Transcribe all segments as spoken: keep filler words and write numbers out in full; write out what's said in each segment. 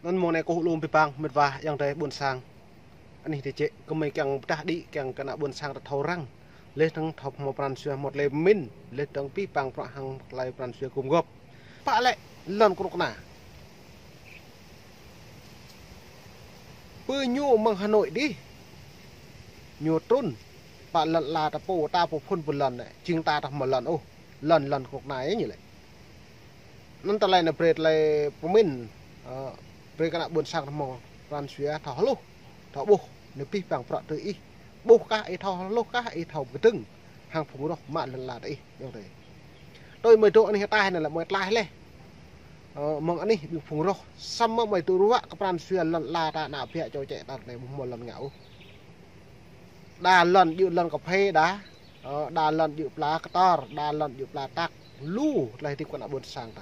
Anŭn mơ̆ng anai kâo lŏm pơpă mĕt wa ayŏng adơi ƀôn sang. Anih tơčĕ kơ mơi kiăng pơdah đĭ kiăng kơ ană ƀôn sang ta thâo răng. Leh tơ̆ng thâo hmâo pran jua hmâo tơlơi pơmĭn, leh tơ̆ng pĭ pang prăk hăng tơlơi pran jua gum gŏp. Pă lĕ lŏn kơnuk kơna. Pơ ñu mơ̆ng Hà Nội dih. Ñu trŭn. Pă lŏn ala ta pô, ta pô phŭn pơ lŏn anai. Jing ta ta hmâo lŏn ôh. Lŏn, lŏn kơnuk kơna yơh ñu lĕ. Anŭn tơlơi anai brơi tơlơi pơmĭn, ơ, brơi kơ ană ƀôn sang ta hmâo pran jua thâo hluh, thâo ƀuh, anai pĭ pang prăk tơ ih. Ƀuh kah ih thâo hluh kah ih thâo pơkơdơ̆ng, hăng phung roh mă lŏn ala ta ih, ayŏng adơi. Tui mơi dŏ anih ataih anai lĕ mơi tlaih leh. Ơ, mơ̆ng anih ƀing phung roh, samơ̆ mơi tŭ ruă kơ pran jua lŏn ala ta ană ƀiă čô čĕ ta anai ƀu hmâo lŏn ngă ôh. Đa lŏn djơ̆ lŏn kơphê đa, ơ, đa lŏn djơ̆ pla kơtor, đa lŏn djơ̆ pla tak, lu tơlơi hơdip kơ ană ƀôn sang ta.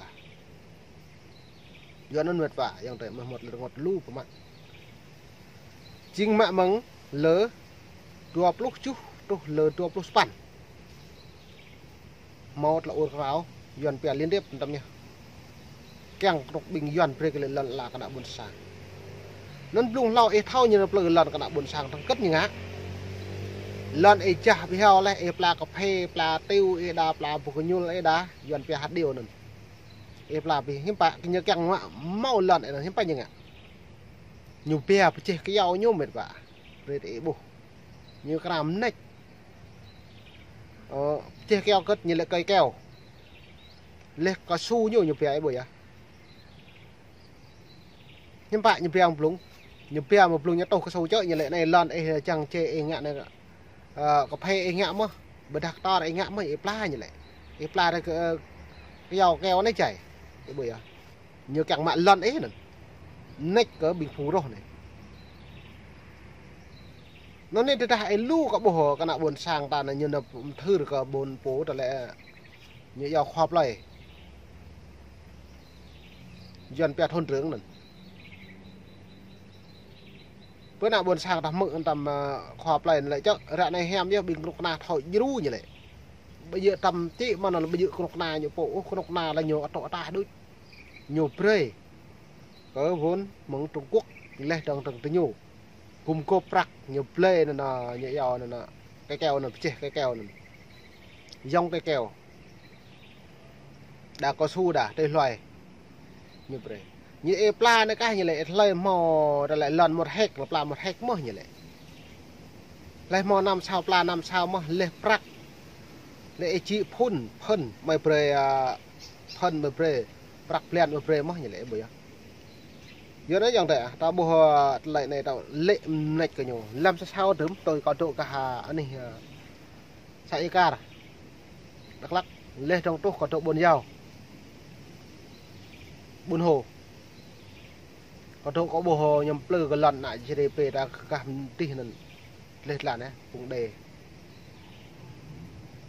Yua anŭn mĕt wa, ayŏng adơi mơi hmâo tơlơi rơngot lu pơmă. Jing mă mơ̆ng lơ dua pluh tơjuh truh lơ dua pluh sapăn. Hmâo tơlơi ur krao, Yuan pia liên tiếp tăm yơh. Kiăng kơnuk ƀing Yuan brơi kơ lĕ lŏn ala kơ ană ƀôn sang. Anŭn blung hlâo ih thâo ñu nao plư lŏn kơ ană ƀôn sang tơ̆ng kơ̆t ñu ngă. Lŏn ih jah ƀiă hao leh, ih pla kơphê, pla tiu, ih đa pla bơ kơñul, ih đa, Yuan pia hăt điêu anŭn. Ih pla ƀiă, hiư̆m pă, ñu kiăng mă hmâo lŏn ih anŭn, hiư̆m pă ñu ngă. Ñu pia pơjeh kơyâo ñu mĕt wa. Brơi tơ ih ƀuh. Ñu kra mơneč. Ơ, pơjeh kơyâo kơ̆t ñu lĕ kơi keo. Leh kơsu ñu, ñu pia ih ƀuh yơh. Hiư̆m pă ñu pia mơ̆ng blung. Ñu pia mơ̆ng blung ñu tuh kơsu čơ̆ ñu lĕ anai lŏn ih čang čê ih ngă anai, ơ, kơphê ih ngă mơ̆n. Ƀôdah kơtor ih ngă mơ̆n, ih pla ñu lĕ. Ih pla rơ kơ, ơ, kơyâo keo anai jai. Ih ƀuh yơh. Ñu kiăng mă lŏn ih anŭn. Mơneč kơ ƀing phung roh anai. Anŭn anai tơdah ih lu kơ ƀuh kơ ană ƀôn sang ta anai ñu nao pơthưr kơ ƀôn pô tơlơi ñu iâu khua plơi. Yuan pia thôn trưởng anŭn. Pơ ană ƀôn sang ta hmư̆ tăm, ơ, khua plơi anŭn lĕ čơ̆, ră anai hiam yơh ƀing kơnuk kơna thâo djru ñu lĕ. Ƀu djơ̆ tăm čĭ mơ̆n anŭn ƀu djơ̆ kơnuk kơna ñu pô, ôh kơnuk kơna lĕ ñu atŏ ataih đôč. Ñu brơi kơ vốn mơ̆ng Trung Quốc, leh dơ̆ng dơ̆ng tơ ñu. Gum gŏp prăk ñu blơi anŭn, ñu iâu anŭn, kơi keo anŭn, pơjeh kơi keo anŭn. Yŏng kơi keo. Đa kơsu đa, tơlơi hluai. Ñu brơi. Ñu ih pla anai kah ñu lĕ, ih hlơi hmâo, tơlơi lŏn một héc, lĕ pla một héc mơ̆n ñu lĕ. Hlơi hmâo năm sao pla năm sao mơ̆n, leh prăk. Lĕ ih čĭ phŭn, phŭn, mơi brơi, ơ, phŭn mơi brơi. Prăk blan mơi brơi mơ̆n ñu lĕ, ƀuh yơh. Yua anŭn ayŏng adơi, ta ƀuh, ơ, tơlơi anai ta lĕ mơneč kơ ñu. Lăm sa sao dơ̆m, tui kâo dŏ kơ ha, anih, ơ, Xã Ia Kar, Dak Lak, leh dơ̆ng truh kâo dŏ Ƀôn Yao, Ƀôn Hô. Kâo dŏ kâo ƀuh ñu plư kơ lŏn ană Jrai pê ta kah mơdih anŭn. Leh tơlan anai, phung đê.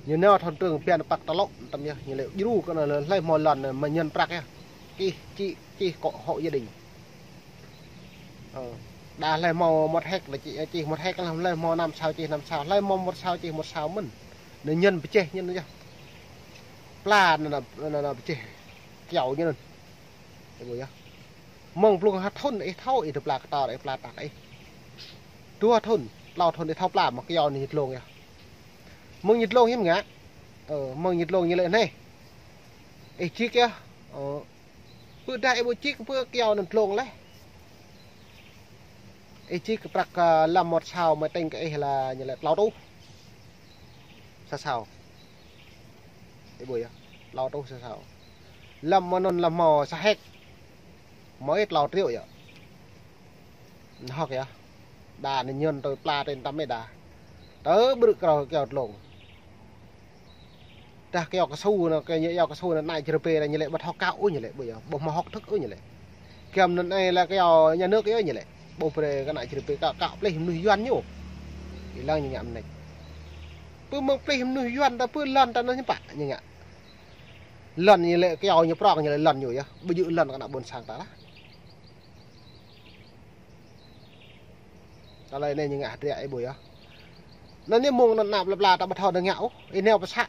Ñu nao thôn trưởng phiăn păk tơlŏ, tăm yơh, ñu lĕ djru kơ anŭn hlơi hmâo lŏn anai mơ̆ ñăn prăk yơh. Čih, čih, čih kơ hộ gia đình. Ơ, đa hlơi hmâo một héc lĕ čih, čih một héc, hlơi hmâo năm sao čih năm sao, hlơi hmâo một sao čih một sao mơ̆n. Anai ñăn pơjeh ñăn yơh. Pla anŭn, anŭn, anŭn pơjeh keo ñăn. Ih ƀuh yơh. Mơ̆ng blung ha thŭn ih thâo ih tơ pla kơtor ih pla tak ih. Dua thŭn, klâo thŭn ih thâo pla mơ̆ keo anai ñu dlông yơh. Mơ̆ng ñu dlông hiư̆m ngă. Ơ, mơ̆ng ñu dlông ñu lĕ anai. Ih čih yơh. Ơ, Pơ dah ih ƀu čih pơ keo anŭn dlông leh. Ih čih kơ prăk, ơ, lăm một sao mơi tĭng kơ ih lĕ ñu lĕ klâo rơtuh. Sa sao. Ih ƀuh yơh. Klâo rơtuh sa sao. Lăm mơnŭn lăm hmâo sa héc. Mơi klâo triệu yơh. Hơ̆k yơh. Đa anai ñăn tui pla tui tăm ih đa. Tơ ƀrư̆ krao keo dlông. Dah keo kơsu anŭn, kơ ñu iâu kơsu anŭn, ană Jrai pê anŭn ñu lĕ ƀu thâo kâo ôh ñu lĕ, ƀuh yơh, ƀu hmâo học thức ôh ñu lĕ. Giăm anŭn anai lĕ keo nhà nước yơh ñu lĕ. Ƀu brơi kơ ană Jrai pê kâo, kâo plih mơnuih Yuan ñu. Ih lăng ñu ngă mơneč. Pơ mơ̆ng plih mơnuih Yuan ta pơ lŏn ta anŭn hiư̆m pă ñu ngă. Lŏn ñu lĕ keo ñu prong ñu lĕ lŏn ñu yơh. Ƀu djơ̆ lŏn kơ ană ƀôn sang ta lah. Tơlơi anai ñu ngă hơdră ih ƀuh yơh. Anŭn ñu mơ̆ng anŭn ană pla pla ta ƀu thâo dơ̆ng ngă ôh, ih nao pơ xã.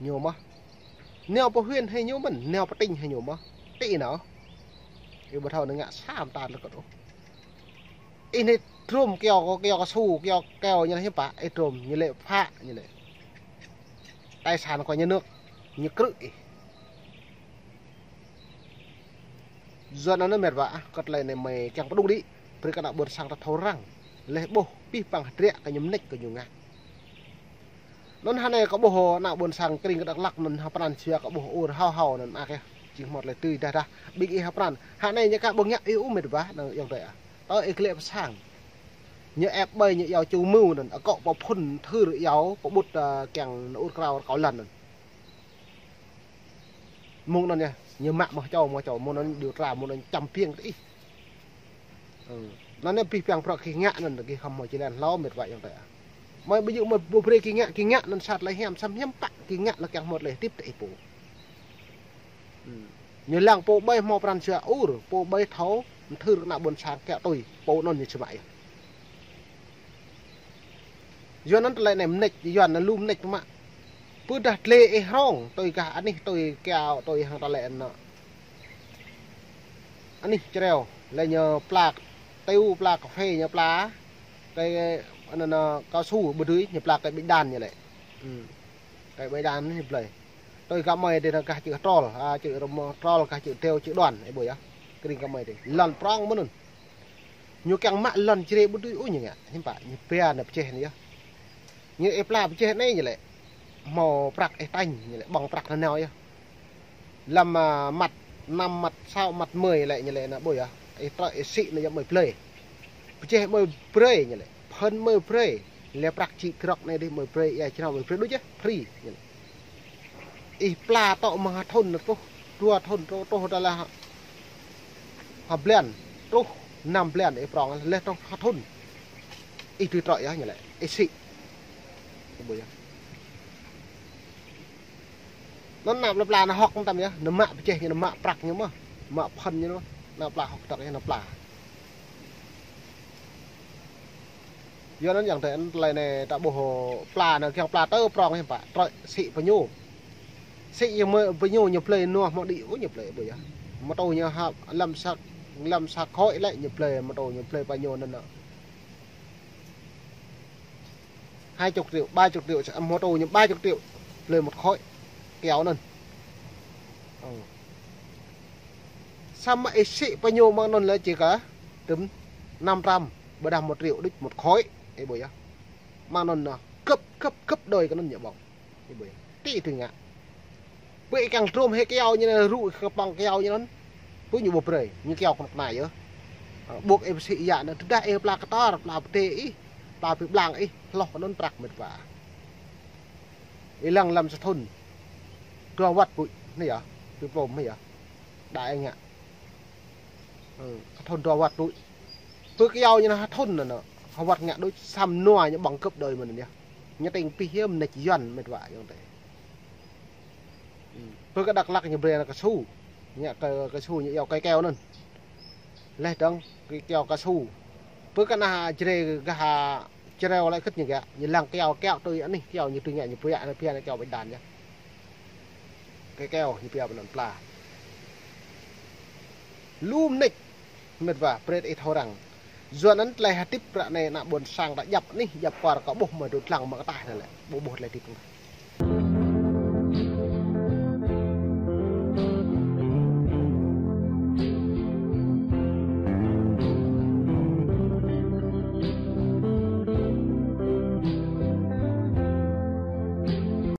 Ñu mơ̆n. Nao pơ huyện hơi ñu mơ̆n, nao pơ tỉnh hơi ñu mơ̆n. Tĭ nao. Ih ƀu thâo anai ngă sa mơta lĕ kơt ôh. Ih anai trôm kơyâo, kơyâo kơsu, kơyâo keo ñu lĕ hiư̆m pă, ih trôm ñu lĕ phă, ñu lĕ tài sản của nhà nước, ñu krư̆ ih. Yua anŭn mĕt wa ah, kơt lĕ anai mơi kiăng pơđŭng đĭ, brơi kơ ană ƀôn sang ta thâo răng. Leh ƀuh pih păng hơdră kơ ñu mơneč kơ ñu ngă. Anŭn hơnai kâo ƀuh ană ƀôn sang krĭng kơ Dak Lak anŭn hơpran sua kâo ƀuh ur hao hao anŭn mơak yơh. Jing hmâo tơlơi tui dah dah. Ƀing ih hơpran. Hơnai ñu kah ƀu ngă ih ôh mĕt wa, anŭn yơh tơi ah. Tơ ih klĕ pơ sang. Ñu ĕp ƀơi ñu iâu ču mưo anŭn, akŏ pơphŭn thưr iâu, pơƀut, ơ, kiăng nao ur krao kâo lăn anŭn. Mơ̆ng anŭn yơh, ñu mă mơ̆ čô, mơ̆ čô, mơ̆ng anŭn điều tra, mơ̆ng anŭn čăm piêng tơ ih. Ơ, anŭn anai pih păng prăk gih ngă anŭn, gih khŏm hmâo či lăng hlâo mĕt wa yơh tơi ah. Mơi ƀu djơ̆ mơi ƀu brơi gih ngă, gih ngă anŭn sat lĕ hiam, samơ̆ hiam pă gih ngă lĕ kiăng hmâo tơlơi hơdip tơ ih pô. Ơ. Ñu lăng pô ƀơi hmâo pran sua ur, pô ƀơi thâo, mơthưr ană ƀôn sang kiaŏ tui, pô anŭn ñu čơmă yơh. Yua anŭn tơlơi anai mơneč, yua anŭn lu mơneč pơmă. Pơdah tlê ih hrŏng, tui gah anih, tui kiaŏ, tui hăng tơlơi anŭn. Anih čreo, lĕ ñu pla, tơyu pla, cà phê ñu pla, kơi anŭn, anŭn, cao su ƀu dưi, ñu pla kơi ƀĭ đan ñu lĕ. Ơ. Kơi ƀĭ đan ñu blơi. Tui gah mơi dih anŭn gah čư̆ trol, a, čư̆ rơmô trol, gah čư̆ teo, čư̆ đoan, ih ƀuh yơh. Krĭng gah mơi dih. Lŏn prŏng mơ̆n anŭn. Ñu kiăng mă lŏn črê ƀu dưi ôh ñu ngă. Hiư̆m pă, ñu pia anai pơjeh anai yơh. Ñu ih pla pơjeh anai ñu lĕ. Hmâo prăk ih tañ ñu lĕ, ƀơ̆ng prăk nanao yơh. Lăm, a, măt năm, măt sáu, măt mười lĕ ñu lĕ anŭn ƀuh yơh. Ih trơi ih sĭ anŭn yơh mơi blơi. Pơjeh mơi brơi ñu lĕ. Phŭn mơi brơi. Lĕ prăk čĭ krŏk anai dih mơi brơi, ia črao mơi brơi đôč yơh. Free ñu lĕ. Ih pla tŏ mơ̆ng ha thŭn truh, dua thŭn truh, truh tơlơi ha, ha blan, truh năm blan ih prŏng, leh truh ha thŭn. Ih tui trŏ yơh ñu lĕ, ih sĭ. Ih ƀuh yơh. Anŭn ană pla pla anŭn hŏk mơtam yơh, anŭn mă pơjeh ñu, anŭn mă prăk ñu mơ̆n, mă phŭn ñu mơ̆n, ană pla hŏk tŏk yơh, ană pla. Yua anŭn yơh tơi anŭn tơlơi anai ta ƀuh pla anŭn kiăng pla tơ prŏng hiư̆m pă, trơi sĭ pơ ñu. Sĭ yơh mơi pơ ñu ñu blơi nua hmâo đĭ ôh ñu blơi ƀuh yơh. Mơtô ñu ha lăm sa, lăm sa khối lĕ ñu blơi mơtô ñu blơi pơ ñu anŭn anŭn. Hai chục triệu, ba chục triệu, mơtô ñu ba chục triệu blơi một khối. Keo anŭn. Ơ. Samơ̆ ih sĭ pơ ñu mơ̆ng anŭn lĕ či kơ tơm năm trăm, ƀôdah một triệu đôč một khối. Ih ƀuh yơh. Mơ̆ng anŭn anŭn gấp, gấp, gấp đôi kơ anŭn ñu ƀơ̆ng. Ih ƀuh yơh. Tĭ tui ngă. Pơ ih kiăng trôm hĭ keo ñu anŭn, rŭ kơ păng keo ñu anŭn. Pơ ñu ƀu brơi, ñu keo kơnuk kơna yơh. Ơ, ƀuh ih pơsĭ ia anŭn, tơdah ih pla kơtor, pla pơdê ih, pla pơblang ih, hloh kơ anŭn prăk mĕt wa. Ih lăng lăm sa thŭn. Dua wăt pui, anai yơh, tui plôm anai yơh. Đa ih ngă. Ơ, ha thŭn dua wăt pui. Pơ keo ñu anŭn ha thŭn anŭn, ha wăt ngă đôč samơ̆ nua ñu ƀơ̆ng gấp đôi mơ̆n anŭn yơh. Ñu tĭng pih yơh mơneč Yuan mĕt wa yơh tơi. Ơ, pơ kơ Dak Lak ñu brơi anŭn kơsu. Ñu kơ kơsu ñu iâu kơi keo anŭn. Leh dơ̆ng kơ keo kơsu. Pơ kơ ană črê gah čreo lĕ kơ̆t ñu gă, ñu lăng keo, keo tui anih, keo ñu tui ngă ñu pia anŭn, pia anŭn keo ƀĭ đan yơh. Kơ keo ñu pia pơ anŭn pla. Lu mơneč, mĕt wa, brơi ih thâo răng. Yua anŭn tơlơi hơdip ră anai ană ƀôn sang ta djăp anih, djăp kwar kâo ƀuh mơi dŏ lăng mă kơtah anai lĕ, ƀu ƀuh tơlơi hơdip.